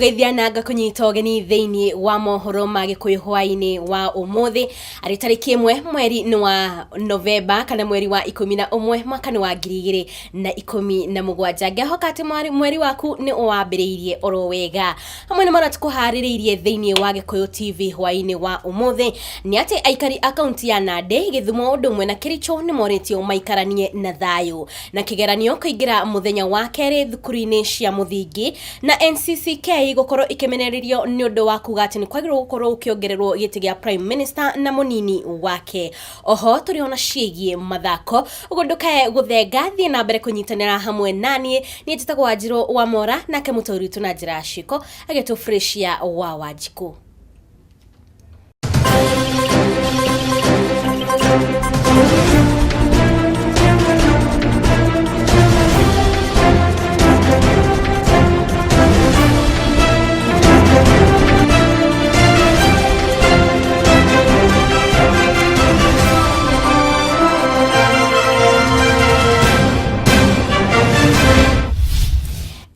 Ngakugeithia na ngakunyita ũgeni thĩinĩ wa mohoro ma Gĩkũyũ hwaĩ-inĩ wa ũmũthĩ arĩ tarĩki 1 mweri nĩ wa Novemba kana mweri wa 11 mwaka nĩ wa 2017. Ngehoka atĩ mweri waku nĩ ũwambĩrĩirie oro wega. Hamwe na marĩa tũkũharĩrĩirie thĩinĩ wa Gĩkũyũ TV hwaĩ-inĩ wa ũmũthĩ nĩ atĩ aikari a kaunti ya Nandĩ, Gĩthumo ũndũ ũmwe na Kericho nĩ morĩtio maikaranie na thayũ na kĩgeranio kũingĩra mũthenya wa kerĩ thukuru-inĩ cia mũthingi na NCCK gũkorwo ikĩmenererio nĩ ũndũ wa kuga atĩ nĩ kwagĩrĩirwo gũkorwo gũkĩongererwo gĩtĩ gĩa Prime Minister na mũnini wake. Oho tũrĩ ona ciĩgiĩ mathako, ũguo ndũkae gũthenga, thiĩ na mbere kũnyitanĩra hamwe naniĩ. Niĩ njĩtagwo Wanjirũ wa Mora, nake mũtaũri witũ na njĩra ya ciĩko agetwo Freshia wa Wanjikũ.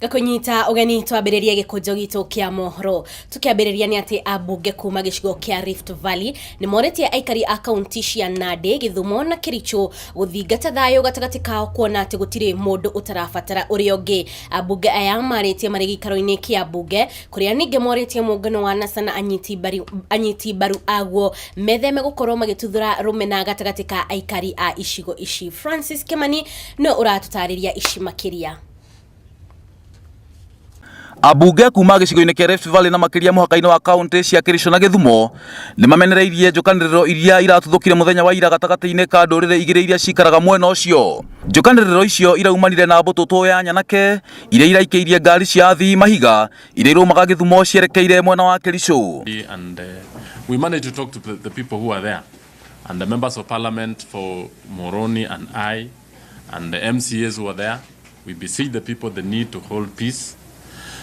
Ngakũnyita ũgeni twambĩrĩrie gĩkũnjo gitũ kĩa mohoro. Tũkĩambĩrĩria nĩ atĩ ambunge kuma gĩcigo kĩa Rift Valley nĩ morĩtie aikari a kaunti cia Nandĩ, Gĩthumo na Kericho gũthingata thayũ gatagatĩ kao kuona atĩ gũtirĩ mũndũ ũtarabatara ũrĩa ũngĩ. Ambunge aya marĩtie marĩ gĩikaro-inĩ kĩa mbunge kũrĩa ningĩ morĩtie mũngano wa NASA na anyiti mbaru aguo metheme gũkorwo magĩtuthũra rũmena gatagatĩ ka aikari a icigo ici. Francis Kimani nĩwe ũratũtarĩria ici makĩria. Ambunge kuma gĩcigo-inĩ kĩa Rift Valley na makĩria mũhaka-inĩ wa kaunti cia Kericho na Gĩthumo nĩ mamenereirie njũkanĩrĩro iria iratuthũkire mũthenya wa ira gatagatĩ-inĩ ka ndũrĩrĩ igĩrĩ iria cikaraga mwena ũcio. Njũkanĩrĩro icio iraumanire na mbũtũtũ ya nyanake iria iraikĩirie ngari cia athii mahiga iria iraumaga Gĩthumo cierekeire mwena wa Kericho. And we managed to talk to the people who are there and the members of parliament for Moroni and I and the MCAs who are there. We beseech the people the need to hold peace.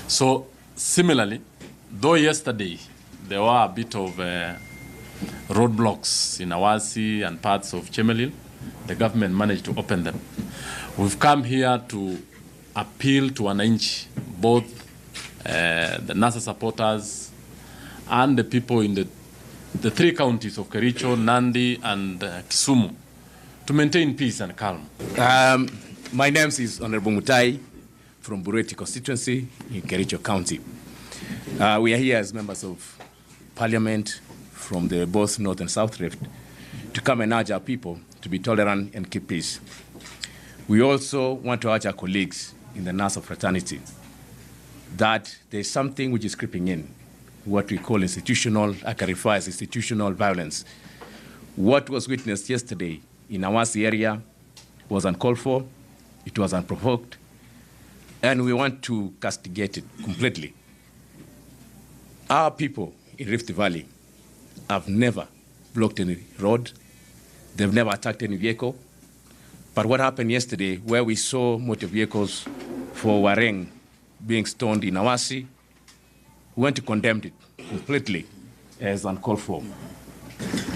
So similarly, though yesterday there were a bit of roadblocks in Awasi and parts of Chemelil, the government managed to open them. We've come here to appeal to wananchi, both the NASA supporters and the people in the three counties of Kericho, Nandi, and Kisumu, to maintain peace and calm. My name is Honorable Mutai from Bureti constituency in Kericho County. We are here as members of parliament from the both North and South Rift to come and urge our people to be tolerant and keep peace. We also want to urge our colleagues in the NASA fraternity that there's something which is creeping in, what we call institutional, I can refer as institutional violence. What was witnessed yesterday in Awasi area was uncalled for, it was unprovoked, and we want to castigate it completely. Our people in Rift Valley have never blocked any road, they've never attacked any vehicle, but what happened yesterday, where we saw motor vehicles for Wareng being stoned in Awasi, we went to condemn it completely as uncalled for.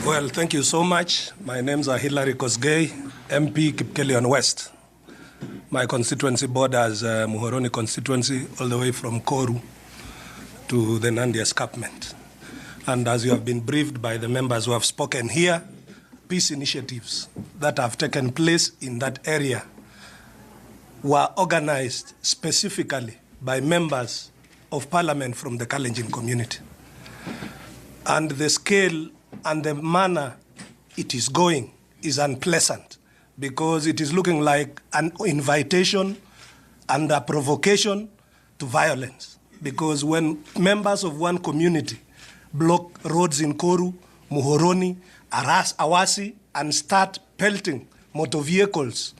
Well, thank you so much. My name's Hilary Kosgei, MP Kipkelion West. My constituency borders Muhoroni constituency all the way from Koru to the Nandi escarpment. And as you have been briefed by the members who have spoken here, peace initiatives that have taken place in that area were organized specifically by members of parliament from the Kalenjin community. And the scale and the manner it is going is unpleasant because it is looking like an invitation and a provocation to violence. Because when members of one community block roads in Koru, Muhoroni, Awasi, and start pelting motor vehicles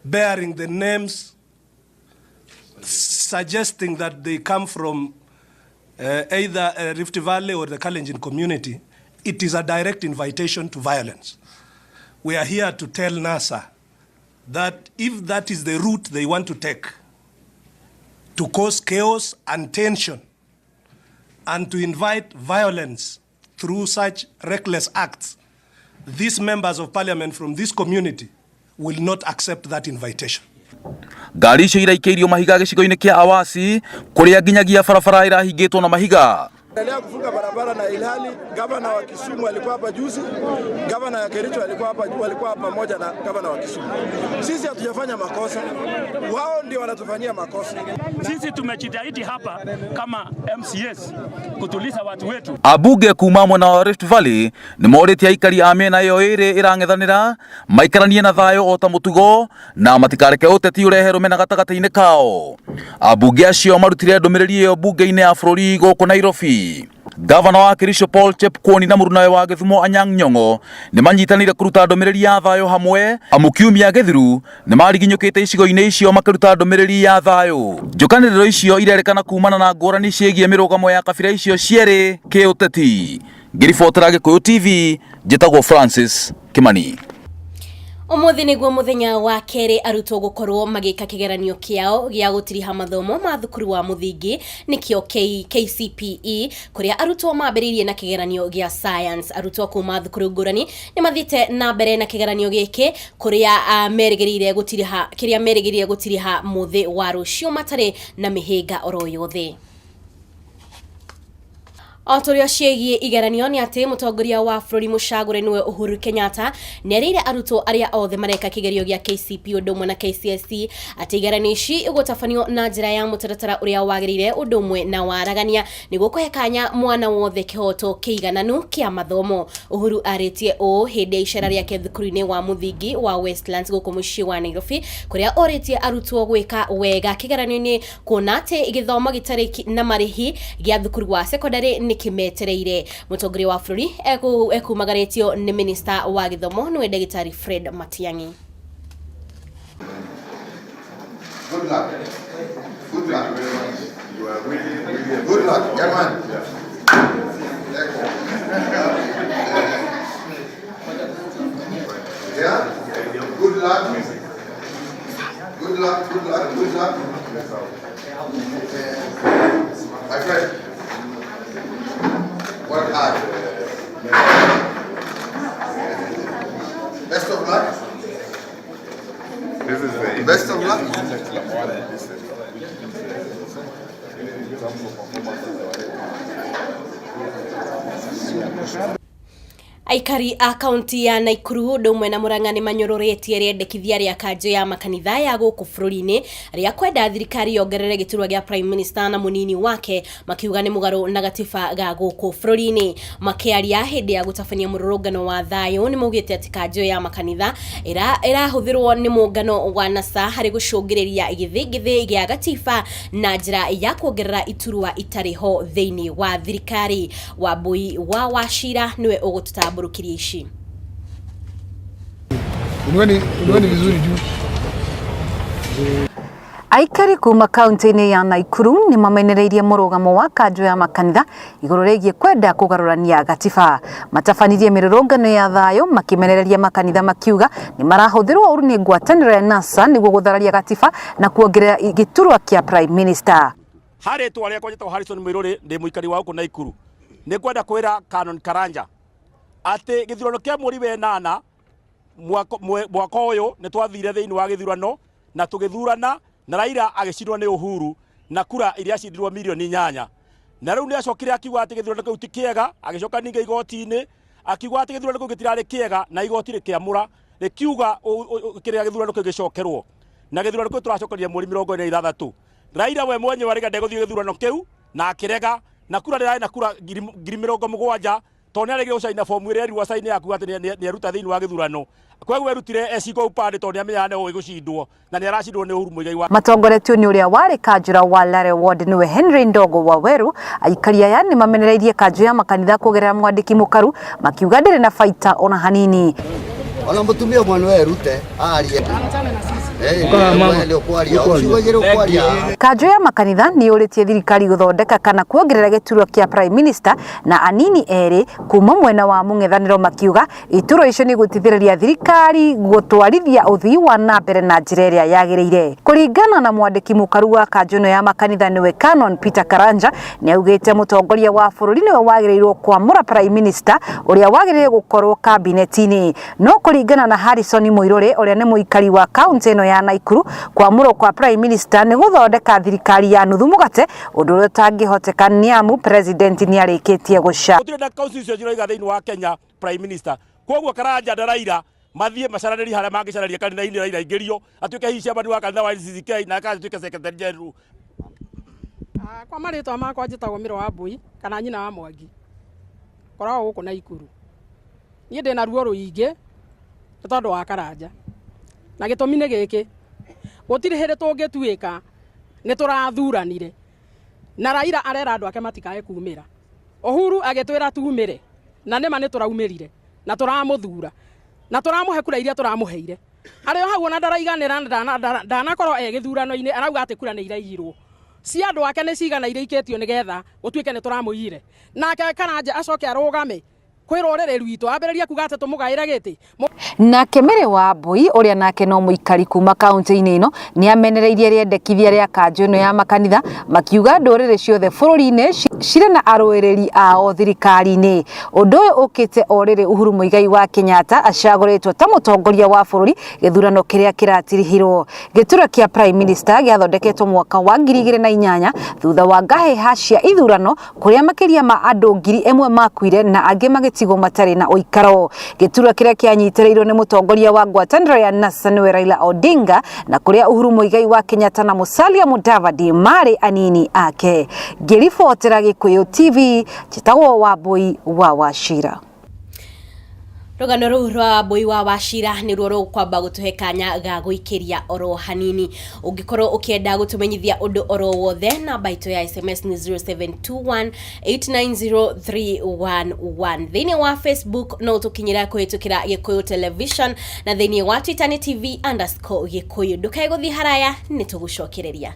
bearing the names suggesting that they come from either Rift Valley or the Kalenjin community, it is a direct invitation to violence. We are here to tell NASA that if that is the route they want to take to cause chaos and tension and to invite violence through such reckless acts, these members of parliament from this community will not accept that invitation. Ngari icio iraikĩirio mahiga gĩcigo-inĩ kĩa Awasi kũrĩa nginyagia barabara ĩrahingĩtwo na mahiga. Endelea kufunga barabara na ilhali gavana wa Kisumu alikuwa hapa juzi, gavana ya Kericho alikuwa hapa, walikuwa pamoja na gavana wa Kisumu. Sisi hatujafanya makosa, wao ndio wanatufanyia makosa. Sisi tumejitahidi hapa kama MCS kutuliza watu wetu. Abunge kuma mwena wa Rift Valley nĩ morĩtie aikari a mĩena ĩyo ĩrĩ ĩrang'ethanĩra maikaranie na thayũ o ta mũtugo na matikareke ũteti ũrehe rũmena gatagatĩ-inĩ kao. Abunge acio marutire ndũmĩrĩri ĩyo bunge-inĩ ya bũrũri gũkũ Nairobi. Gavana wa Kericho Paul Chepkwony na mũrunawe wa Gĩthumo Anyang' Nyong'o nĩ manyitanĩire kũruta ndũmĩrĩri ya thayũ hamwe amu kiumia gĩthiru nĩ mariginyũkĩte icigo-inĩ icio makĩruta ndũmĩrĩri ya thayũ. Njũkanĩrĩro icio irerĩkana kumana na ngũrani ciĩgiĩ mĩrũgamo ya kabira icio cierĩ kĩũteti. Ngĩribotera Gĩkũyũ TV, njĩtagwo Francis Kimani. Umuthi niguo muthenya wa keri arutwo gukorwo magika kigeranio kiao gia gutiriha mathomo ma thukuru wa muthingi nikio KCPE kuria arutwo mambiriirie na kigeranio gia science. Arutwo kuma thukuru ngurani ni mathiite na mbere na kigeranio giki kuria merigirire gutiriha kiria merigirire gutiriha muthi wa rucio matari na mihinga oro yothe. O tũrĩ o ciĩgiĩ igeranio nĩ atĩ mũtongoria wa bũrũri mũcagũre nĩwe Uhuru Kenyatta nĩerĩire arutwo arĩa othe mareka kĩgerio gĩa KCPE ũndũ ũmwe na KCSE atĩ igeranio ici igũtabanio na njĩra ya mũtaratara ũrĩa wagĩrĩire ũndũ ũmwe na waragania nĩguo kũhe kanya mwana wothe kĩhoto kĩigananu kĩa mathomo. Uhuru arĩtie ũũ hĩndĩ ya icera rĩake thukuru-inĩ wa mũthingi wa Westlands gũkũ mũciĩ wa Nairobi kũrĩa orĩtie arutwo gwĩka wega kĩgeranio-inĩ kuona atĩ gĩthomo gĩtarĩ na marĩhi gĩa thukuru wa secondary nĩ kimetereire. Mũtongoria wa bũrũri ekumagarĩtio nĩ minista wa gĩthomo nĩwe ndagĩtarĩ Fred Matiang'i. Good luck. Good luck. Good luck. Yeah, man. Yeah. Good luck. Good luck. Good luck. Good luck. My friend. Work hard. Best of luck. This is the best of luck. Aikari a kaunti ya Nakuru ũndũ ũmwe na Murang'a nĩ manyũrũrĩtie rĩendekithia rĩa kanjũ ya makanitha ya gũkũ bũrũri-inĩ rĩa kwenda thirikari yongerere gĩturwa gĩa Prime Minister na mũnini wake makiuga nĩ mũgarũ na gatiba ga gũkũ bũrũri-inĩ. Makĩaria hĩndĩ ya gũtabania mũrũrũngano wa thayũ nĩ maugĩte atĩ kanjũ ya makanitha ĩrahũthĩrwo nĩ mũngano wa NASA harĩ gũcũngĩrĩria gĩthĩngĩthĩ gĩa gatiba na njĩra ya kuongerera iturwa itarĩ ho thĩinĩ wa thirikari. Wambui wa Wachira nĩwe ũgũtũtambũrũkĩria ici. Unueni vizuri juu. Aikari kuma kaunti-inĩ ya Nakuru nĩ mamenereirie mũrũgamo wa kanjũ ya makanitha igũrũ rĩgiĩ kwenda kũgarũrania gatiba. Matabanirie mĩrũrũngano ya thayũ makĩmenereria makanitha makiuga nĩ marahũthĩrwo ũru nĩ ngwatanĩro ya NASA nĩguo gũthararia gatiba na kuongerera gĩturwa kĩa Prime Minister. Harĩ rĩtwa rĩakwa njĩtagwo Harrison Mũirũrĩ, ndĩ mũikari wa gũkũ Nakuru. Nĩ ngwenda kwĩra Canon Karanja atĩ gĩthurano kĩa mweri wa ĩnana mwaka ũyũ nĩ twathire thĩinĩ wa gĩthurano na tũgĩthurana na Raila agĩcindwo nĩ Uhuru na kura iria cindirwo milioni 8. Na rĩu nĩ acokire akiuga atĩ gĩthurano kĩu ti kĩega, agĩcoka ningĩ igoti-inĩ akiuga atĩ gĩthurano kĩu gĩtirarĩ kĩega na igoti rĩkĩamũra rĩkiuga kĩrĩa gĩthurano kĩu gĩcokerwo. Na gĩthurano kĩu tũracokeria mweri 46. Raila we mwenyewe arĩga ndegũthiĩ gĩthurano kĩu na akĩrega na kura rĩrarĩ na kura 70,000 tondũ nĩaregire gũcaina bomu ĩrĩa erirwo caine ya kuga atĩ nĩeruta thĩinĩ wa gĩthurano. Koguo erutire ecingo upande tondũ nĩamenyaga nĩ gũcindwo na nĩaracindwo nĩ Uhuru Muigai wa Matongoretio nĩ ũrĩa warĩ kanjũra wa Lare Ward nĩwe Henry Ndogo wa Weru. Aikari aya nĩ mamenereirie kanjũ ya makanitha kũgerera mwandĩki mũkaru makiuga ndĩrĩ na baita ona hanini. Ona mũtumia mwana erute arie. Kanjũ ya makanitha nĩ yũrĩtie thirikari gũthondeka kana kuongerera gĩturwa kĩa Prime Minister na anini erĩ kuma mwena wa mũng'ethanĩro makiuga iturwa icio nĩ gũteithĩrĩria thirikari gũtwarithia ũthii wa na mbere na njĩra ĩrĩa yagĩrĩire. Kũringana na mwandĩki mũkaru wa kanjũ ĩno ya makanitha nĩwe Canon Peter Karanja nĩ augĩte mũtongoria wa bũrũri nĩwe wagĩrĩirwo kwamũra Prime Minister ũrĩa wagĩrĩire gũkorwo kabineti-inĩ. No Kũringana na Harrison Mũirũrĩ ũrĩa nĩ mũikari wa kaunti ĩno ya Naikuru, kwamũrwo kwa Prime Minister nĩ gũthondeka thirikari ya nuthu mũgate, ũndũ ũrĩa ũtangĩhoteka nĩamu President nĩarĩkĩtie gũca. Gũtirĩ na constitution iroiga thĩinĩ wa Kenya Prime Minister. Koguo Karanja na Raila mathiĩ macaranĩrie harĩa mangĩcaranĩria kanitha-inĩ, Raila aingĩrio atuĩke hihi chairman wa kanitha wa NCCK na Karanja atuĩke secretary general. Kwa marĩtwa makwa njĩtagwo Mĩro wa Mbũi kana nyina wa Mwangi, ngoragwo gũkũ Naikuru. Niĩ ndĩna ruo rũingĩ nĩ tondũ wa Karanja, na gĩtũmi nĩ gĩkĩ, gũtirĩ hĩndĩ tũngĩtuĩka nĩ tũrathuranire na Raila arera andũ ake matikae kumĩra. Uhuru agĩtwĩra tumĩre, na nĩma nĩ tũraumĩrire na tũramũthura na tũramũhe kura iria tũramũheire. Arĩ o hau ona ndaraiganĩra, ndanakorwo e gĩthurano-inĩ, arauga atĩ kura nĩ iraiyirwo. Cia andũ ake nĩ cigana iria ikĩtio nĩgetha gũtuĩke nĩ tũramũiyire. Nake Karanja acoke arũgame kwĩ rũrĩrĩ rwitũ ambĩrĩrie kuga atĩ tũmũgaĩre gĩtĩ. Nake Mary Wambui ũrĩa nake no mũikari kuma kaunti-inĩ ĩno nĩ amenereirie rĩendekithia rĩa kanjũ ĩno ya makanitha, makiuga ndũrĩrĩ ciothe bũrũri-inĩ cirĩ na arũĩrĩri ao thirikari-inĩ. Ũndũ ũyũ ũkĩte o rĩrĩ Uhuru Muigai wa Kenyatta acagũrĩtwo ta mũtongoria wa bũrũri gĩthurano kĩrĩa kĩratirihirwo. Gĩturwa kĩa Prime Minister gĩathondeketwo mwaka wa 2008 thutha wa ngahĩha cia ithurano kũrĩa makĩria ma andũ 1000 makuire na angĩ magĩtigwo matarĩ na ũikaro. Gĩturwa kĩrĩa kĩanyitĩrĩirwo nĩ mũtongoria wa ngwatanĩro ya NASA nĩwe Raila Odinga, na kũrĩa Uhuru Muigai wa Kenyatta na Musalia Mudavadi marĩ anini ake. Ngĩribotera Gĩkũyũ TV, njĩtagwo Wambui wa Wachira. Rũgano rũu rwa Mbui wa Wachira nĩruo rũkwamba gũtũhe kanya ga gũikĩria oro hanini. Ũngĩkorwo ũkĩenda gũtũmenyithia ũndũ oro wothe, namba itũ ya SMS nĩ 0721890311. Thĩinĩ wa Facebook no ũtũkinyĩra kũhĩtũkĩra Gĩkũyũ Television, na thĩinĩ wa Twitter nĩ TV_Gĩkũyũ. Ndũkae gũthiĩ haraya, nĩ tũgũcokereria.